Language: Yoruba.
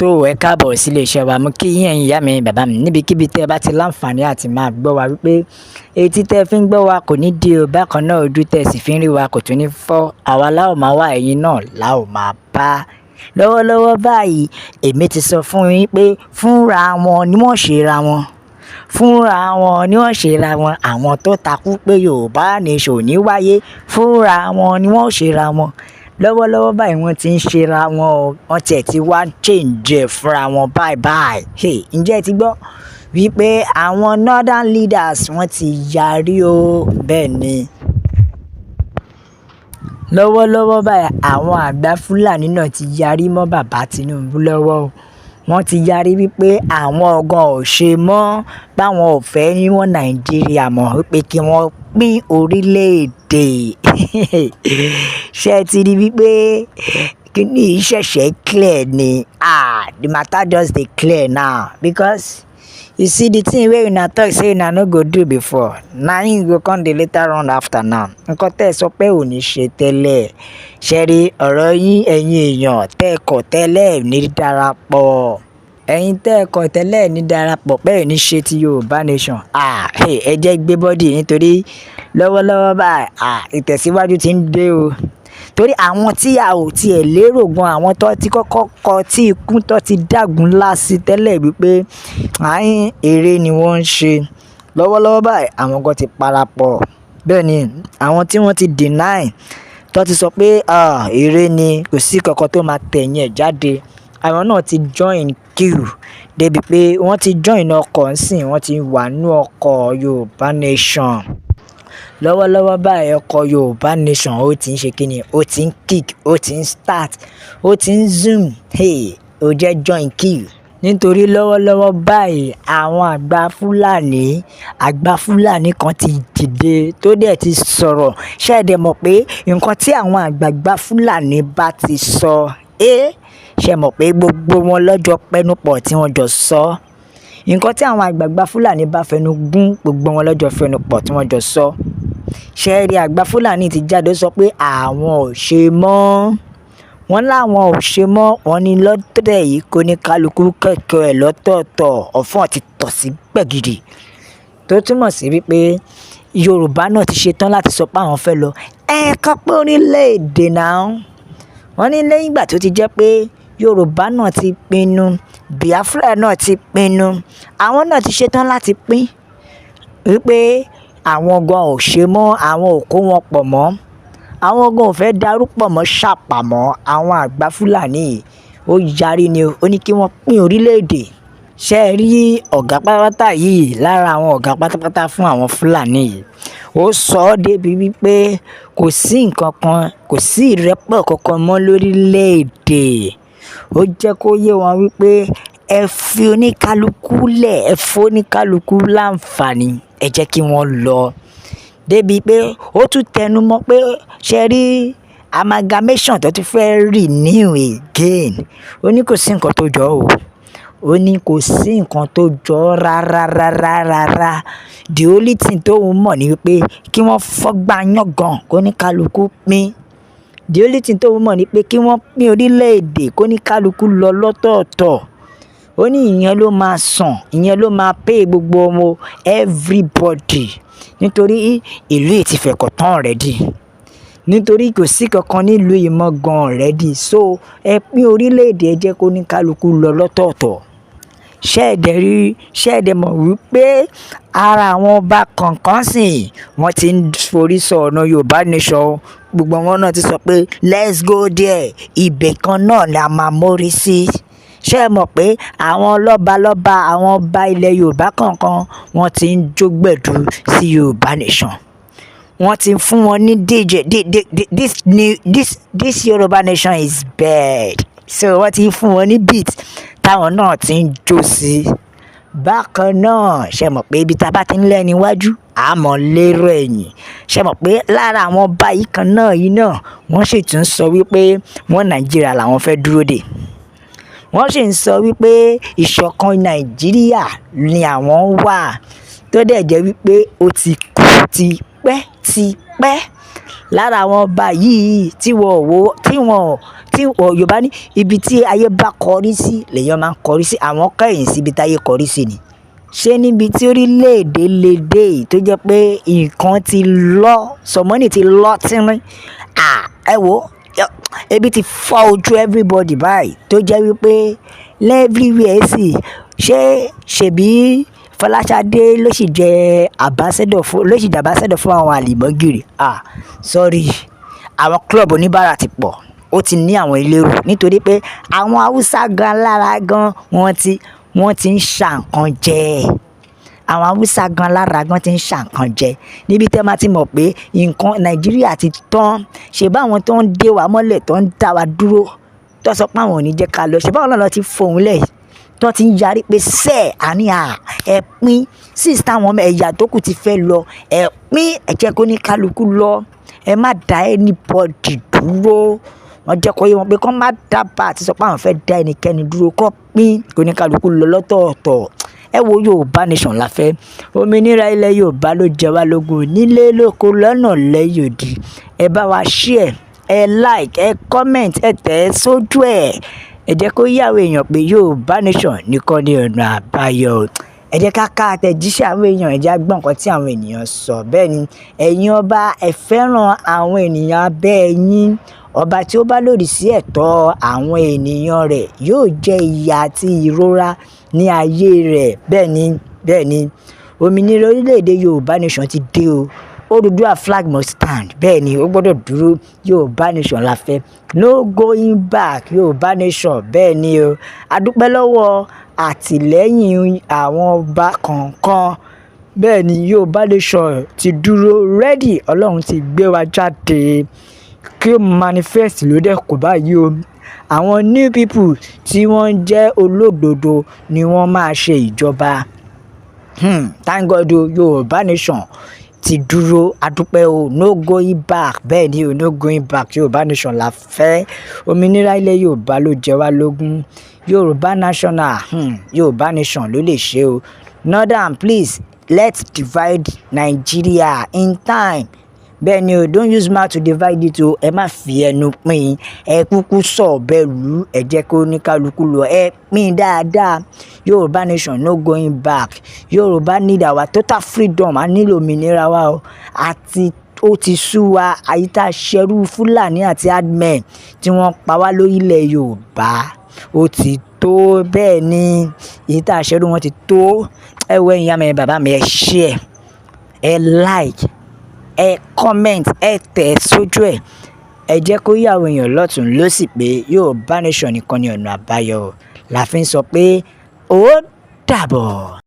Tó ẹ káàbọ̀ sílé iṣẹ́ wa. Mo kí yín, ẹ̀yin ìyá mi, bàbá mi, níbikíbi tẹ́ ẹ bá ti láǹfààní àti máa gbọ́ wa, wípé etí tẹ́ ẹ fi ń gbọ́ wa kò ní di o. Bákan náà, ojú tẹ́ ẹ sì fi ń rí wa kò tún ní fọ́. Àwa la ó máa wá, ẹ̀yin náà la ó máa bá. Lọ́wọ́lọ́wọ́ báyìí, èmi ti sọ fún yín pé fúnra wọn ni wọ́n ṣe ra wọn, fúnra wọn ni wọ́n ṣe ra wọn. Àwọn tó takú pé Yorùbá Nation ò ní wáyé, fúnra wọn ni wọ́n ṣe ra wọn. Lọ́wọ́lọ́wọ́ báyìí, wọ́n ti ń ṣe ra wọn o. Wọ́n tiẹ̀ ti wá change ẹ̀ fúnra wọn báyìí báyìí. Hey, ǹjẹ́ ẹ ti gbọ́ wípé àwọn northern leaders, wọ́n ti yarí o? Bẹ́ẹ̀ ni, lọ́wọ́lọ́wọ́ báyìí, àwọn àgbà Fúlàní náà ti yarí mọ́ bàbá Tinubu lọ́wọ́ o. Wọ́n ti yarí wípé àwọn gan ò ṣe mọ́, báwọn ò fẹ́ ní wọ́n Nàìjíríà mọ́, wípé kí wọ́n pín orílẹ̀-èdè. Ṣé ẹ ti rí wípé kíní yìí ṣẹ̀ṣẹ̀ clear ni? Ah, the matter just dey clear now, because you see, the thing wey una talk say una no go do before, na im go come dey later on after now. Nǹkan tẹ́ ẹ sọ pé ò ní ṣe tẹ́lẹ̀, ṣe rí ọ̀rọ̀ yín. Ẹ̀yin èèyàn tẹ́ ẹ kọ̀ tẹ́lẹ̀ ní darapọ̀, ẹ̀yin tẹ́ ẹ kọ̀ tẹ́lẹ̀ ní darapọ̀ pé ẹ̀ ní ṣe ti Yorùbá Nation, ah, ẹ jẹ́ gbé body, nítorí lọ́wọ́lọ́wọ́ báyìí, ah, ìtẹ̀síwájú ti ń dé o. Torí àwọn tí a ò tiẹ̀ lérò gan, àwọn tó ti kọ́kọ́ kọ tí ikú tó ti dágun ńlá sí tẹ́lẹ̀ wípé àyín eré ni wọ́n ń ṣe, lọ́wọ́lọ́wọ́ báyìí, àwọn gan ti parapọ̀. Bẹ́ẹ̀ ni, àwọn tí wọ́n ti deny, tó ti sọ pé eré ni, kò sí kankan tó máa tẹ̀yìn ẹ̀ jáde, àwọn náà ti join queue, débi pé wọ́n ti join ọkọ̀ ńsìn, wọ́n ti wà nínú ọkọ̀ Yorùbá Nation. Lọ́wọ́lọ́wọ́ báyìí, ọkọ̀ Yorùbá Nation, ó ti ń ṣe kíni, ó ti ń kick, ó ti ń start, ó ti ń zoom. Hey, ó jẹ́ join queue, nítorí lọ́wọ́lọ́wọ́ báyìí, àwọn àgbà Fúlàní kan ti dìde tó dẹ̀ ti sọ̀rọ̀. Ṣé ẹ dẹ̀ mọ̀ pé nǹkan tí àwọn àgbààgbà Fúlàní bá ti sọ, ẹ́ ṣe mọ̀ pé gbogbo wọn lọ́jọ́ pẹ́nupọ̀ tí wọ́n jọ sọ? Nǹkan tí àwọn àgbààgbà Fúlàní bá fẹnu gún, gbogbo wọn lọ́jọ́ fẹnu pọ̀ tí wọ́n jọ sọ. Ṣé ẹ rí, àgbà Fúlàní ti jáde, ó sọ pé àwọn ò ṣe mọ́. Wọ́n láwọn ò ṣe mọ́. Wọ́n ní lọ́tẹ̀ yìí, kó ní kálukú kẹ̀kẹ́ ẹ̀ lọ́tọ̀ọ̀tọ̀, ọ̀fọ́n ti tọ̀ sí gbẹ̀gìrì, tó túmọ̀ sí wípé Yorùbá náà ti ṣetán láti sọ pé àwọn fẹ́ lọ ẹ̀ẹ̀kan pé orílẹ̀-èdè náà. Wọ́n ní lẹ́yìn ìgbà tó ti jẹ́ pé Yorùbá náà ti pinnu, Biafra náà ti pinnu, àwọn náà ti ṣetán láti pín, wípé àwọn gan ò ṣe mọ́, àwọn ò kó wọn pọ̀ mọ́, àwọn gan ò fẹ́ darúpọ̀ mọ́ ṣàpàmọ́. Àwọn àgbà Fúlàní, ó yarí ni, ó ní kí wọ́n pín orílẹ̀-èdè. Ṣé ẹ rí ọ̀gá pátápátá yìí, lára àwọn ọ̀gá pátápátá fún àwọn Fúlàní yìí, ó sọ ọ́ débi wípé kò sí nǹkan kan, kò sí ìrẹ́pọ̀ kankan mọ́ lórílẹ̀-èdè. Ó jẹ́ kó yé wọn wípé ẹ fi oníkálukú lẹ̀, ẹ fún oníkálukú láǹfààní, ẹ jẹ́ kí wọ́n lọ. Débi pé ó tún tẹnu mọ́ pé ṣe rí amalgamation tó ti fẹ́ renew again, ó ní kò sí nǹkan tó jọ o. Ó ní kò sí nǹkan tó jọ rárá rárá rárá. The only thing tóun mọ̀ ni wípé kí wọ́n fọ́gbà yángàn, kó ní kálukú pín. The only thing tóun mọ̀ ni pé kí wọ́n pín orílẹ̀-èdè, kó ní kálukú lọ lọ́tọ̀ọ̀tọ̀. Ó ní ìyẹn ló máa sàn, ìyẹn ló máa pay gbogbo ọmọ everybody, nítorí ìlú yìí ti fẹ̀kọ̀ tán already, nítorí kò sí kankan nílùú yìí mọ́ gan already. So ẹ pín orílẹ̀-èdè, ẹ jẹ́ kó ní kálukú lọ lọ́tọ̀ọ̀tọ̀. Ṣé ẹ dẹ̀ rí? Ṣé ẹ dẹ̀ mọ̀ wípé ara àwọn ọba kọ̀ọ̀kan sìn, wọ́n ti ń forí sọ ọ̀nà Yorùbá Nation? Gbogbo wọn náà ti sọ pé let's go there, ibẹ̀ kan náà la máa mórí sí. Ṣé ẹ mọ̀ pé àwọn lọ́balọ́ba, àwọn ọba ilẹ̀ Yorùbá kọ̀ọ̀kan, wọ́n ti ń jó gbẹ̀du sí Yorùbá Nation? Wọ́n ti fún wọn ní DJ, this new this Yorùbá Nation is bad. So wọ́n ti fún wọn ní beat táwọn náà ti ń jó sí. Bákan náà, ṣe mọ̀ pé ibi tá a bá ti ń lẹ́ni wájú, àmọ́ lérò ẹ̀yìn. Ṣe mọ̀ pé lára àwọn ọba yìí kan náà yìí náà, wọ́n sì tún sọ wípé wọ́n Nàìjíríà làwọn fẹ́ dúró dè. Wọ́n sì ń sọ wípé ìṣọ̀kan Nàìjíríà ni àwọn wà, tó dẹ̀ jẹ́ wípé ó ti kú tipẹ́ tipẹ́. Lára àwọn ọba yìí tí wọ́n wò, tí wọ́n Tí Yorùbá ní ibi tí ayé bá kọrí sí lèèyàn máa ń kọrí sí. Àwọn kẹ̀yìn sí ibi táyé kọrí sí ni. Ṣé níbi tí orílẹ̀-èdè lè dé yìí tó jẹ́ pé nǹkan ti lọ, sọmọ́nì ti lọ tínrín. À, ẹ wo, ebi ti fọ́ ojú everybody báyìí tó jẹ́ wípé everywhere sì ṣé ṣèbí Fọláṣadé ló sì jẹ́ ambassador fún, ló sì jẹ́ ambassador fún àwọn àlìmọ́gìrì. Ah, sorry. Àwọn club oníbàárà ti pọ̀. Ó ti ní àwọn elérò nítorí pé àwọn Hausa gan lára gan wọ́n ti ń ṣà nǹkan jẹ. Àwọn Hausa gan lára gan ti ń ṣà nǹkan jẹ. Níbi tí ẹ máa ti mọ̀ pé nǹkan Nàìjíríà ti tán. Ṣé bá àwọn tó ń dé wa mọ́lẹ̀, tó ń dá wa dúró, tó sọ pé àwọn ò ní jẹ́ ká lọ. Ṣé báwọn náà lọ ti fohùn lẹ̀, tó ti ń yarí pé sẹ́ àní à ẹ pín since táwọn ẹ̀yà tó kù ti fẹ́ lọ, ẹ pín, ẹ jẹ́ kó ní kálukú lọ. Ẹ má dá anybody dúró. Wọ́n jẹ́ kó yé wọn pé kó má dábàá àti sọ pé àwọn fẹ́ dá ẹnikẹ́ni dúró, kó pín kó ní kálukú lọ lọ́tọ̀ọ̀tọ̀. Ẹ wo, Yorùbá nation la fẹ́. Òmìnira ilẹ̀ Yorùbá ló jẹ wá lógún nílé lóko lọ́nà lẹ́yìn odi. Ẹ bá wa share, ẹ like, ẹ comment, ẹ tẹ̀ ẹ́ sójú ẹ̀. Ẹ jẹ́ kó yé àwọn èèyàn pé Yorùbá nation nìkan ni ọ̀nà àbáyọ. Ẹ jẹ́ ká ká àtẹ̀jíṣẹ́ àwọn èèyàn, ẹ jẹ́ á gbọ́ nǹkan tí àwọn ènìyàn sọ. Bẹ́ẹ̀ ni, ẹ̀yin ọba, ẹ fẹ́ràn àwọn ènìyàn abẹ́ yín. Ọba tí ó bá lòdì sí ẹ̀tọ́ àwọn ènìyàn rẹ̀ yóò jẹ ìyà àti ìrora ní ayé rẹ̀. Bẹ́ẹ̀ ni, bẹ́ẹ̀ ni. Òmìnira orílẹ̀-èdè Yorùbá nation ti dé o. Odùduwà flag must stand. Bẹ́ẹ̀ ni, ó gbọ́dọ̀ dúró. Yorùbá nation la fẹ́. No going back. Yorùbá nation. Bẹ́ẹ̀ ni o. A dúpẹ́ lọ́wọ́ àtìlẹ́yìn àwọn ọba kọ̀ọ̀kan. Bẹ́ẹ̀ ni, Yorùbá nation ti dúró ready. Ọlọ́run ti gbé wa jáde. Kí ó manifest ló dẹ̀ kù báyìí o. Àwọn new people tí wọ́n jẹ́ olódodo ni wọ́n máa ṣe ìjọba. Thank God o, Yorùbá nation ti dúró. A dúpẹ́ o. No going back. Bẹ́ẹ̀ ni o, no going back. Yorùbá nation la fẹ́. Òmìnira ilẹ̀ Yorùbá ló jẹ wá lógún. Yorùbá national, Yorùbá nation ló lè ṣe o. Northern, please, let's divide Nigeria in time. Bẹ́ẹ̀ ni o, don't use mouth to divide it o. Ẹ má fi ẹnu pín. Ẹ kúkú sọ ọ̀bẹ lù. Ẹ jẹ́ kó ní kálukú lọ. Ẹ pín dáadáa. Yorùbá nation, no going back. Yorùbá need our total freedom. A nílò òmìnira wa o. Àti ó ti sú wa àyíká ṣẹrú Fúlàní àti herdsmen tí wọ́n pa wá lórílẹ̀ Yorùbá. Ó ti tó. Bẹ́ẹ̀ ni, èyí tá a ṣẹrú wọn ti tó. Ẹ wo, ẹ̀yin ìyá mi, bàbá mi, ẹ share, ẹ like, ẹ comment, ẹ tẹ̀ sójú ẹ̀. Ẹ jẹ́ kó yé àwọn èèyàn lọ́tùn lósì pé Yorùbá nation nìkan ni ọ̀nà àbáyọ. La fi ń sọ pé ó dàbọ̀.